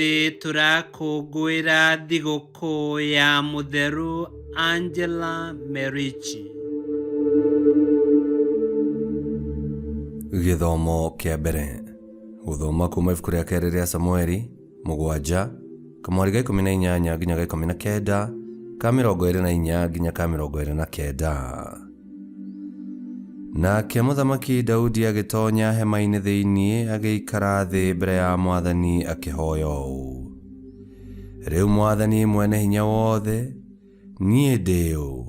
Ũmũthĩ tũrakũngũĩra thigũkũ ya Mũtheru Angela Merici. Gĩthomo kĩa mbere. Gũthoma kuma ibuku rĩa kerĩ rĩa Samueli 7, kamwari ga 18 nginya ga 19, ka 24 nginya ka 29. Nake mũthamaki Daudi agĩtonya hema-inĩ thĩinĩ agĩikara thĩ mbere ya Mwathani akĩhoya ũũ, Rĩu Mwathani Mwene-Hinya-Wothe, niĩ ndĩ ũ,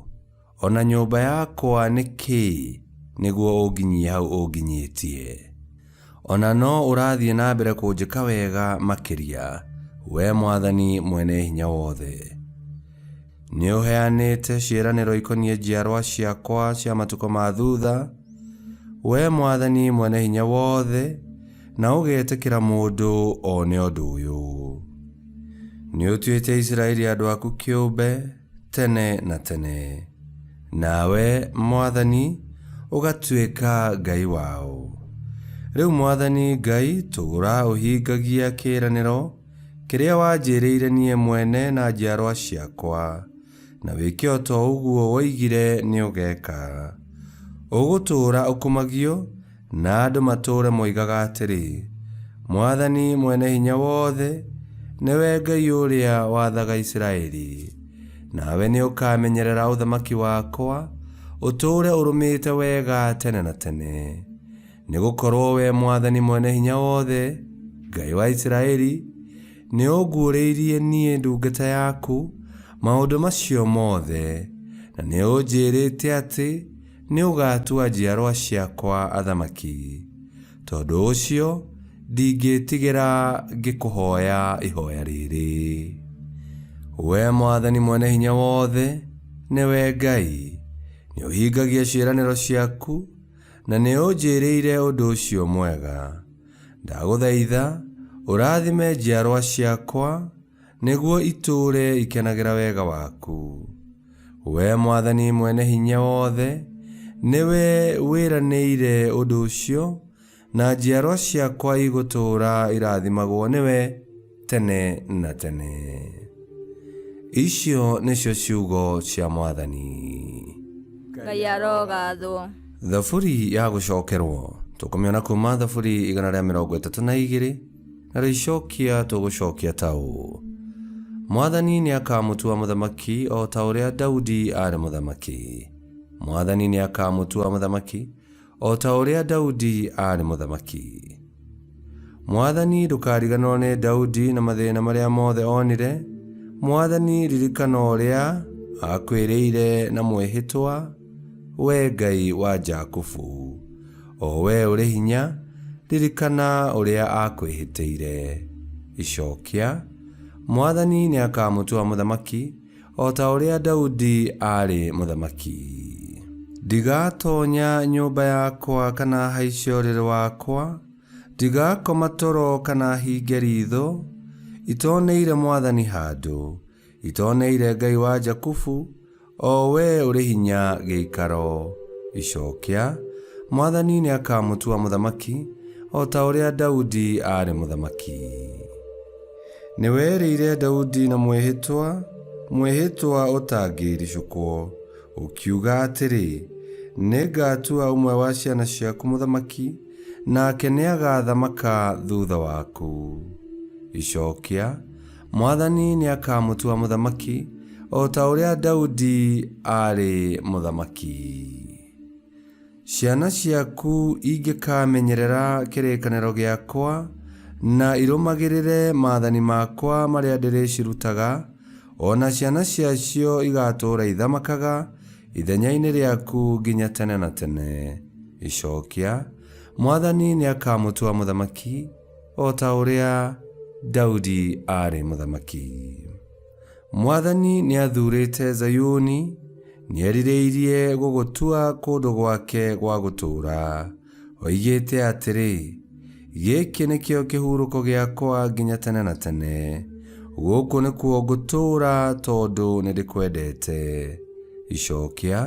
o na nyũmba yakwa nĩ kĩĩ nĩguo ũnginyie hau ũnginyĩtie? O na no ũrathiĩ na mbere kũnjĩka wega makĩria, wee Mwathani Mwene-Hinya-Wothe. Nĩũheanĩte ciĩranĩro ikoniĩ njiarwa ciakwa cia matukũ ma thutha, wee Mwathani Mwene-Hinya-Wothe, na ũgetĩkĩra mũndũ one ũndũ ũyũ. Nĩũtuĩte Isiraeli andũ aku kĩũmbe tene na tene, nawe, Mwathani, ũgatuĩka Ngai wao. Rĩu Mwathani Ngai, tũũra ũhingagia kĩĩranĩro Kĩrĩa wanjĩrĩire niĩ mwene na njiarwa ciakwa, na wĩke o ta ũguo woigire nĩũgeeka. Ũgũtũũra ũkumagio, na andũ matũũre moigaga atĩrĩ, 'Mwathani Mwene Hinya Wothe nĩ we Ngai ũrĩa wathaga Isiraeli. Nawe nĩũkamenyerera ũthamaki wakwa ũtũũre ũrũmĩte wega tene na tene. Nĩ gũkorũo wee Mwathani Mwene-Hinya-Wothe, Ngai wa Isiraeli, nĩũnguũrĩirie niĩ ndungata yaku maũndũ macio mothe, na nĩũnjĩrĩte atĩ nĩũgatua njiarwa ciakwa athamaki. Tondũ ũcio ndingĩtigĩra ngĩkũhoya ihoya rĩrĩ. Wee Mwathani Mwene-Hinya-Wothe, nĩwe Ngai, nĩũhingagia ciĩranĩro ciaku, Na nĩ ũnjĩrĩire ũndũ ũcio mwega. Ndagũthaitha ũrathime njiarwa ciakwa nĩguo itũũre ikenagĩra wega waku. Wee Mwathani Mwene-Hinya-Wothe, nĩwe wĩranĩire ũndũ ũcio, na njiarwa ciakwa igũtũũra irathimagwo nĩwe tene na tene. Icio nĩcio ciugo cia Mwathani. Ngai arogathwo. Thaburi ya gũcokerwo tũkũmĩona kuma Thaburi 132, narĩo icokia tũgũcokia ta ũũ: Mwathani nĩakamũtua mũthamaki o ta ũrĩa Daudi aarĩ mũthamaki. Mwathani nĩakamũtua mũthamaki o ta ũrĩa Daudi aarĩ mũthamaki. Mwathani ndũkariganĩrwo nĩ Daudi na mathĩna marĩa mothe onire. Mwathani ririkana ũrĩa akwĩrĩire na mwĩhĩtwa, wee Ngai wa Jakubu. O wee ũrĩ hinya, ririkana ũrĩa akwĩhĩtĩire. Icokia, Mwathani nĩakamũtua mũthamaki O ta ũrĩa Daudi aarĩ mũthamaki. Ndigatonya nyũmba yakwa kana haice ũrĩrĩ wakwa, ndigakoma toro kana hinge riitho, itoneire Mwathani handũ, itoneire Ngai wa Jakubu, o we ũrĩ hinya gĩikaro. Icokia, Mwathani nĩakamũtua mũthamaki, o ta ũrĩa Daudi aarĩ mũthamaki. Nĩwerĩire Daudi na mwĩhĩtwa, mwĩhĩtwa ũtangĩricũkwo, ũkiuga atĩrĩ, 'Nĩngatua ũmwe wa ciana ciaku mũthamaki, nake nĩagathamaka thutha waku. Icokia, Mwathani nĩakamũtua mũthamaki, o ta ũrĩa Daudi aarĩ mũthamaki. Ciana ciaku ingĩkaamenyerera kĩrĩkanĩro gĩakwa na irũmagĩrĩre maathani makwa marĩa ndĩrĩcirutaga, o na ciana ciacio igaatũũra ithamakaga ithenya-inĩ rĩaku nginya tene na tene. Icokia, Mwathani nĩakamũtua mũthamaki, o ta ũrĩa Daudi aarĩ mũthamaki. Mwathani nĩathuurĩte Zayuni, nĩerirĩirie gũgũtua kũndũ gwake gwa gũtũũra. Oigĩte atĩrĩ, Gĩkĩ nĩkĩo kĩhurũko gĩakwa nginya tene na tene, gũkũ nĩkuo ngũtũũra tondũ nĩndĩkwendete. Icokia,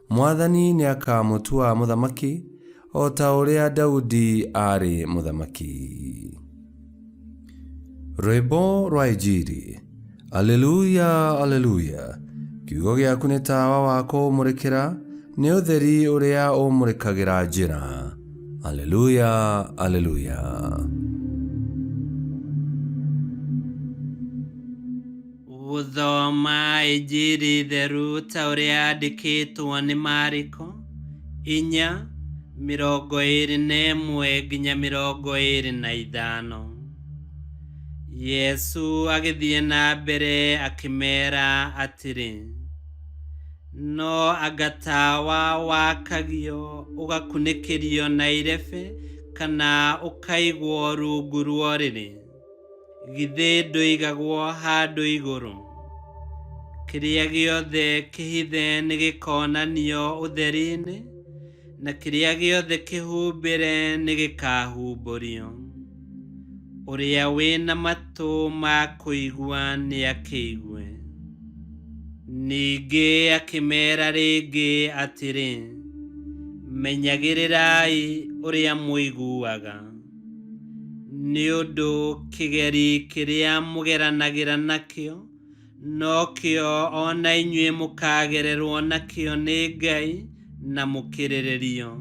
Mwathani nĩakamũtua mũthamaki o ta ũrĩa Daudi aarĩ mũthamaki. Rwĩmbo rwa Injiri. Aleluya, aleluya. Kiugo gĩaku nĩ tawa wa kũũmũrĩkĩra, nĩ ũtheri ũrĩa ũmũrĩkagĩra njĩra. Aleluya, aleluya. Gũthoma Injiri theru ta ũrĩa yandĩkĩtwo nĩ Mariko 4:21 nginya 25. Yesu agĩthiĩ na mbere akĩmeera atĩrĩ, no anga tawa wakagio ũgakunĩkĩrio na irebe kana ũkaigwo rungu rwa ũrĩrĩ? Githĩ ndũigagwo handũ igũrũ? Kĩrĩa gĩothe kĩhithe nĩgĩkonanio ũtheri-inĩ, na kĩrĩa gĩothe kĩhumbĩre nĩgĩkahumbũrio. Ũrĩa wĩna matũ ma kũigua nĩakĩigue. Ningĩ akĩmeera rĩngĩ atĩrĩ, menyagĩrĩrai ũrĩa mũiguaga, nĩ ũndũ kĩgeri kĩrĩa mũgeranagĩra nakĩo nokĩo o na inyuĩ mũkagererwo nakĩo nĩ Ngai na mũkĩrĩrĩrio.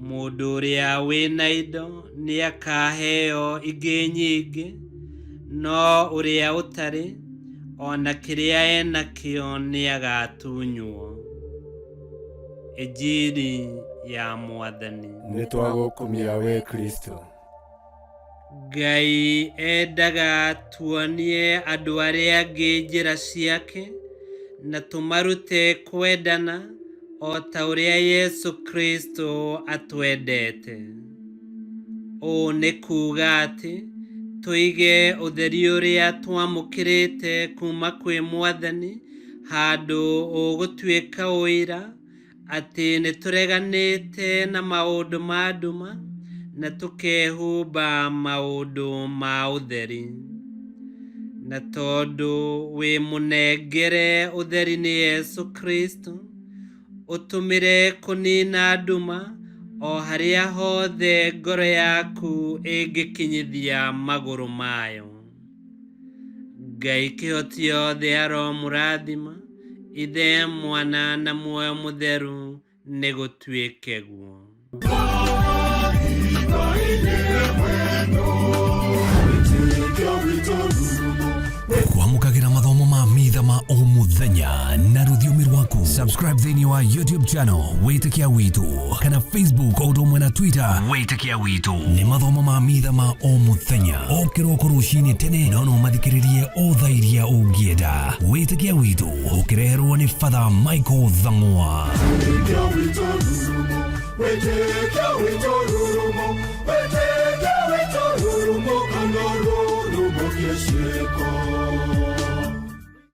Mũndũ ũrĩa wĩna indo nĩakaheo ingĩ nyingĩ, no ũrĩa ũtarĩ, o na kĩrĩa enakĩo nĩagatunywo. Injiri ya Mwathani. Nĩ twagũkumia we Kristo. Ngai endaga tuonie andũ arĩa angĩ njĩra ciake na tũmarute kwendana o ta ũrĩa Yesu Kristo atwendete. Ũũ nĩ kuuga atĩ tũige ũtheri ũrĩa twamũkĩrĩte kuma kwĩ Mwathani handũ ũgũtuĩka ũira atĩ nĩtũreganĩte na maũndũ ma nduma na tũkehumba maũndũ ma ũtheri. Na tondũ wĩ mũnengere ũtheri nĩ Yesu Kristo, ũtũmĩre kũnina nduma o harĩa hothe ngoro yaku ĩngĩkinyithia magũrũ mayo. Ngai kĩhoti yothe aromũrathima, Ithe, Mwana na Muoyo Mũtheru, nĩgũtuĩke guo. Kwamũkagĩra mathomo ma mitha ma o mũthenya na rũthiomi rwaku. Subscribe thĩinĩ wa YouTube channel Wĩtĩkia Witũ kana Facebook o ũndũ ũmwe na Twitter Wĩtĩkia Witũ. Nĩ mathomo ma mitha ma o mũthenya o kĩroko rũcinĩ tene, no no mathikĩrĩrie o thaa iria ũngĩenda. Wĩtĩkia Witũ ũkĩreherwo nĩ Father Michael Thang'wa. Wĩtĩkia witũ rurumo, wĩtĩkia witũ rurumo.